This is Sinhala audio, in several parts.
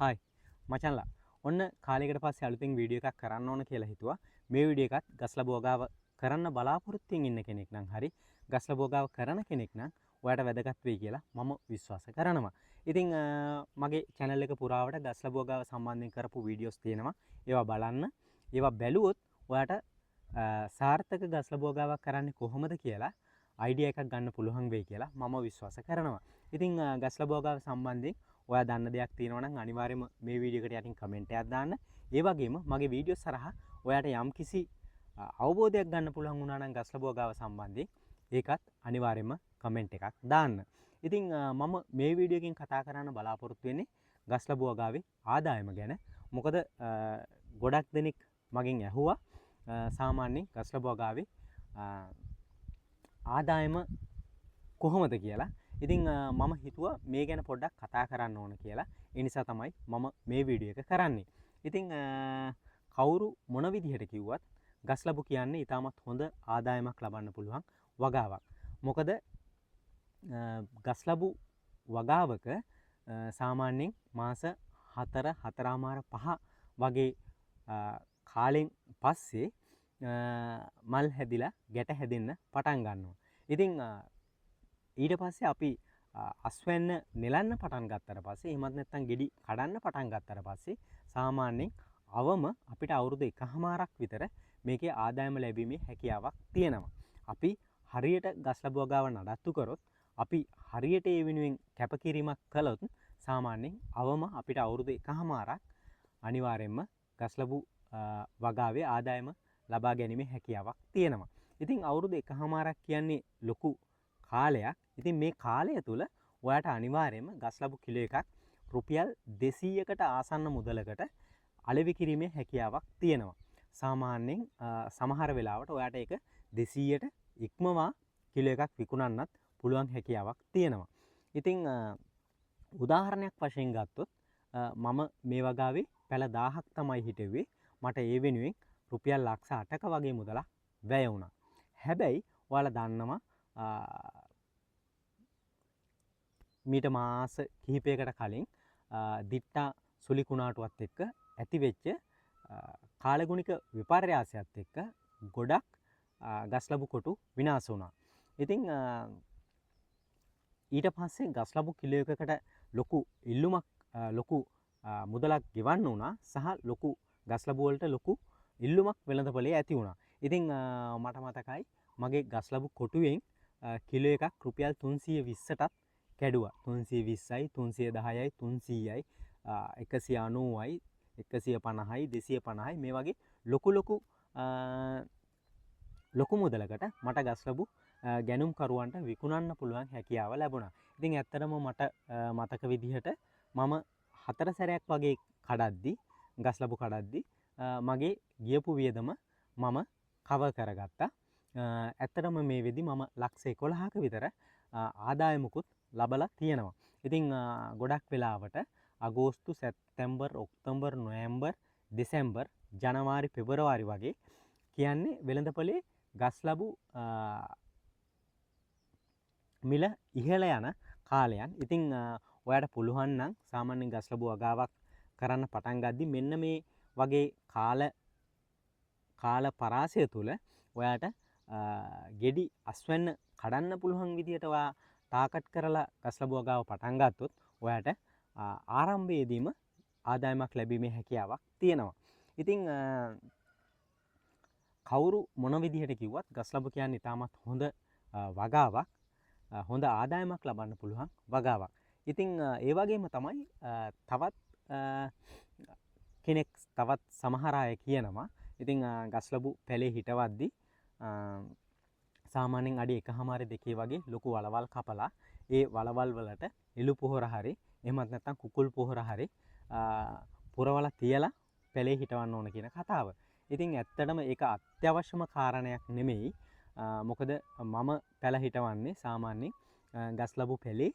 හායි මචන්ලා, ඔන්න කාලයකට පස්සේ අලුතින් වීඩියෝ එකක් කරන්න ඕන කියලා හිතුවා. මේ වීඩියෝ එකත් ගස් ලැබුව ගාව කරන්න බලාපොරොත්තුෙන් ඉන්න කෙනෙක් නම් හරි, ගස් ලැබුව ගාව කරන කෙනෙක් නම් ඔයාට වැදගත් වෙයි කියලා මම විශ්වාස කරනවා. ඉතින් මගේ channel එක පුරාවට ගස් ලැබුව ගාව සම්බන්ධයෙන් කරපු වීඩියෝස් තියෙනවා. ඒවා බලන්න. ඒවා බැලුවොත් ඔයාට සාර්ථක ගස් ලැබුව ගාවක් කරන්නේ කොහොමද කියලා අයිඩියා එකක් ගන්න පුළුවන් වෙයි කියලා මම විශ්වාස කරනවා. ඉතින් ගස් ලැබුව ගාව සම්බන්ධයෙන් ඔයා දන්න දෙයක් තියෙනවා නම් අනිවාර්යයෙන්ම මේ වීඩියෝ එකට යටින් කමෙන්ට් එකක් දාන්න. ඒ වගේම මගේ වීඩියෝ සරහා ඔයාට යම්කිසි අවබෝධයක් ගන්න පුළුවන් වුණා නම් ගස් ලැබුව ගාව සම්බන්ධයෙන් ඒකත් අනිවාර්යයෙන්ම කමෙන්ට් එකක් දාන්න. ඉතින් මම මේ වීඩියෝ එකෙන් කතා කරන්න බලාපොරොත්තු වෙන්නේ ගස් ලැබුව ගාවේ ආදායම ගැන. මොකද ගොඩක් දෙනෙක් මගෙන් ඇහුවා සාමාන්‍යයෙන් ගස් ලැබුව ගාවේ ආදායම කොහොමද කියලා. ඉතින් මම හිතුවා මේ ගැන පොඩ්ඩක් කතා කරන්න ඕන කියලා. ඒ නිසා තමයි මම මේ වීඩියෝ එක කරන්නේ. ඉතින් කවුරු මොන විදිහට කිව්වත් ගස් ලැබු කියන්නේ ඉතාමත් හොඳ ආදායමක් ලබන්න පුළුවන් වගාවක්. මොකද ගස් ලැබු වගාවක සාමාන්‍යයෙන් මාස 4, හතරමාර 5 වගේ කාලෙන් පස්සේ මල් හැදිලා ගැට හැදෙන්න පටන් ගන්නවා. ඉතින් ඊට පස්සේ අපි අස්වැන්න නෙලන්න පටන් ගත්තට පස්සේ, එහෙමත් නැත්නම් ගෙඩි කඩන්න පටන් ගත්තට පස්සේ සාමාන්‍යයෙන් අවම අපිට අවුරුදු එකහමාරක් විතර මේකේ ආදායම ලැබීමේ හැකියාවක් තියෙනවා. අපි හරියට ගස් ලැබුව ගාව නඩත්තු කරොත්, අපි හරියට ඒ වෙනුවෙන් කැපකිරීමක් කළොත් සාමාන්‍යයෙන් අවම අපිට අවුරුදු එකහමාරක් අනිවාර්යයෙන්ම ගස් ලැබු වගාවේ ආදායම ලබා ගැනීමේ හැකියාවක් තියෙනවා. ඉතින් අවුරුදු එකහමාරක් කියන්නේ ලොකු කාලයක්. ඉතින් මේ කාලය තුල ඔයාට අනිවාර්යයෙන්ම ගස් ලැබු කිලෝ එකක් රුපියල් 200කට ආසන්න මුදලකට අලෙවි කිරීමේ හැකියාවක් තියෙනවා. සාමාන්‍යයෙන් සමහර වෙලාවට ඔයාට ඒක 200ට ඉක්මවා කිලෝ එකක් විකුණන්නත් පුළුවන් හැකියාවක් තියෙනවා. ඉතින් උදාහරණයක් වශයෙන් ගත්තොත් මම මේ වගාවේ පැල 1000ක් තමයි හිටෙව්වේ. මට ඒ වෙනුවෙන් රුපියල් ලක්ෂ අටක වගේ මුදලක් වැය වුණා. හැබැයි ඔයාලා දන්නවා මීට මාස කිහිපයකට කලින් දිට්ටා සුලි කුණාටුවත් එක්ක ඇතිවෙච්ච කාලගුණික විපර්යාසයත් එක්ක ගොඩක් ගස් ලැබු කොටු විනාශ වුණා. ඉතින් ඊට පස්සේ ගස් ලැබු කිලෝ එකකට ලොකු ඉල්ලුමක්, ලොකු මුදලක් ගෙවන්න වුණා සහ ලොකු ගස් ලැබු වලට ලොකු ඉල්ලුමක් වෙළඳපොලේ ඇති වුණා. ඉතින් මට මතකයි මගේ ගස් ලැබු කොටුවෙන් කිලෝ එකක් රුපියල් තුන්සිය විස්සටත් කැඩුවා. තුන්සිය විස්සයි, තුන්සිය දහයයි, තුන්සීයයි, එකසිය අනූවයි, එකසිය පනහයි, දෙසිය පනහයි මේ වගේ ලොකු ලොකු මුදලකට මට ගස් ලැබු ගැනුම්කරුවන්ට විකුණන්න පුළුවන් හැකියාව ලැබුණා. ඉතින් ඇත්තටම මට මතක විදිහට මම 4 සැරයක් වගේ ගස් ලැබු කඩද්දි මගේ ගියපු වියදම මම කවර් කරගත්තා. ඇත්තටම මේ වෙද්දි මම ලක්ෂ එකොළහක විතර ආදායමකුත් ලබලා තියෙනවා. ඉතින් ගොඩක් වෙලාවට අගෝස්තු, සැප්තැම්බර්, ඔක්තෝබර්, නොවැම්බර්, දෙසැම්බර්, ජනවාරි, පෙබරවාරි වගේ කියන්නේ වෙළඳපොලේ ගස් ලැබු මිල ඉහළ යන කාලයන්. ඉතින් ඔයාට පුළුවන් නම් සාමාන්‍යයෙන් ගස් ලැබු වගාවක් කරන්න පටන් ගද්දි මෙන්න මේ වගේ කාල පරාසය තුල ඔයාට ගෙඩි අස්වැන්න කඩන්න පුළුවන් විදියට ඔයා ටාගට් කරලා ගස් ලැබු වගාව පටන් ගත්තොත් ඔයාට ආරම්භයේදීම ආදායමක් ලැබීමේ හැකියාවක් තියෙනවා. ඉතින් කවුරු මොන විදිහට කිව්වත් ගස් ලැබු කියන්නේ ඉතාමත් හොඳ වගාවක්, හොඳ ආදායමක් ලබන්න පුළුවන් වගාවක්. ඉතින් ඒ වගේම තමයි තවත් කෙනෙක්, තවත් සමහර අය කියනවා ඉතින් ගස් ලැබු පැලේ හිටවද්දි සාමාන්‍යයෙන් අඩි එකහමාර දෙකේ වගේ ලොකු වලවල් කපලා ඒ වලවල් වලට එළු පොහොර හරි එහෙමත් නැත්නම් කුකුල් පොහොර හරි පුරවලා තියලා පැලේ හිටවන්න ඕන කියන කතාව. ඉතින් ඇත්තටම ඒක අත්‍යවශ්‍යම කාරණයක් නෙමෙයි. මොකද මම පැල හිටවන්නේ සාමාන්‍යයෙන් ගස් ලැබු පැලේ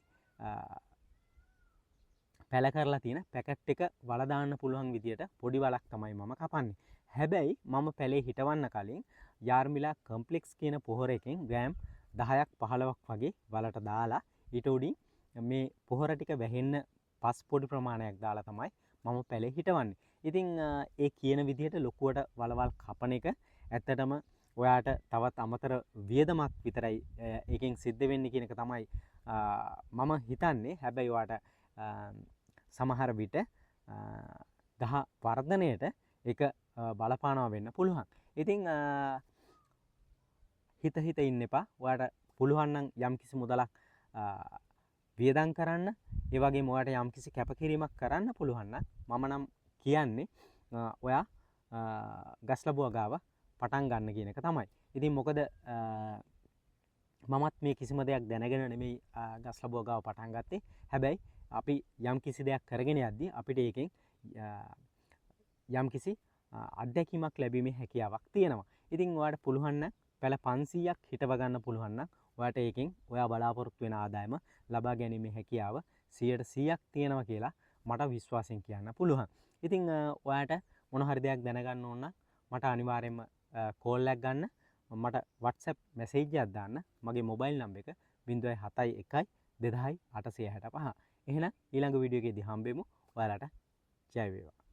පැල කරලා තියෙන පැකට් එක වල දාන්න පුළුවන් විදියට පොඩි වලක් තමයි මම කපන්නේ. හැබැයි මම පැලේ හිටවන්න කලින් යාර්මිලා කම්ප්ලෙක්ස් කියන පොහොර එකෙන් ග්‍රෑම් 10ක් 15ක් වගේ වලට දාලා ඊට උඩින් මේ පොහොර ටික වැහෙන්න පස් පොඩි ප්‍රමාණයක් දාලා තමයි මම පැලේ හිටවන්නේ. ඉතින් ඒ කියන විදිහට ලොකුවට වලවල් කපන එක ඇත්තටම ඔයාට තවත් අමතර වියදමක් විතරයි ඒකෙන් සිද්ධ වෙන්නේ කියන එක තමයි මම හිතන්නේ. හැබැයි ඔයාට සමහර විට ගහ වර්ධනයට ඒක බලපානවා වෙන්න පුළුවන්. ඉතින් හිත හිත ඉන්න එපා. ඔයාට පුළුවන් නම් යම්කිසි මුදලක් වියදම් කරන්න, ඒ වගේම ඔයාට යම්කිසි කැපකිරීමක් කරන්න පුළුවන් නම් මම නම් කියන්නේ ඔයා ගස් ලැබුව ගාව පටන් ගන්න කියන එක තමයි. ඉතින් මොකද මමත් මේ කිසිම දෙයක් දැනගෙන නෙමෙයි ගස් ලැබුව ගාව පටන් ගත්තේ. හැබැයි අපි යම්කිසි දෙයක් කරගෙන යද්දී අපිට ඒකෙන් යම්කිසි අත්දැකීමක් ලැබීමේ හැකියාවක් තියෙනවා. ඉතින් ඔයාට පුළුවන් නම් පැල 500ක් හිටව ගන්න පුළුවන් නම් ඔයාට ඒකෙන් ඔයා බලාපොරොත්තු වෙන ආදායම ලබා ගැනීමේ හැකියාව 100%ක් තියෙනවා කියලා මට විශ්වාසයෙන් කියන්න පුළුවන්. ඉතින් ඔයාට මොන හරි දෙයක් දැනගන්න ඕන නම් මට අනිවාර්යයෙන්ම කෝල් එකක් ගන්න, මට WhatsApp message එකක් දාන්න. මගේ මොබයිල් නම්බර් එක 071 20 865. එහෙනම් ඊළඟ වීඩියෝ එකේදී හම්බෙමු. ඔයාලට ජය වේවා.